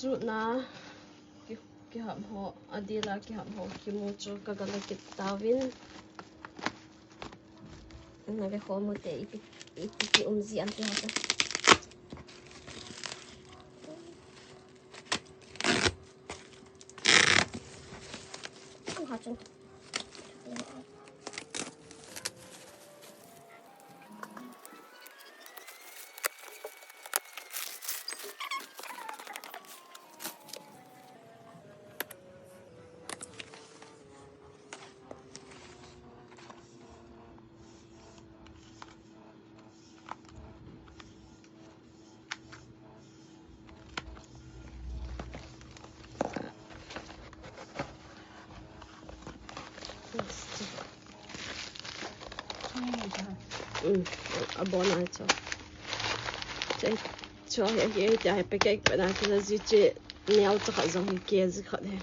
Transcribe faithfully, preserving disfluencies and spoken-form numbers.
Chu na ki, kiham ho, adela kiham ho, kimu chu kagala kit tauvin. Nave ho mute ipi, ipi ki umji am ti ho. Chu ha chu. Um, abon a chu. Chu, chu, he, he, he, he, packet bana chu ji che, neo cha khat jong hi K G khat he.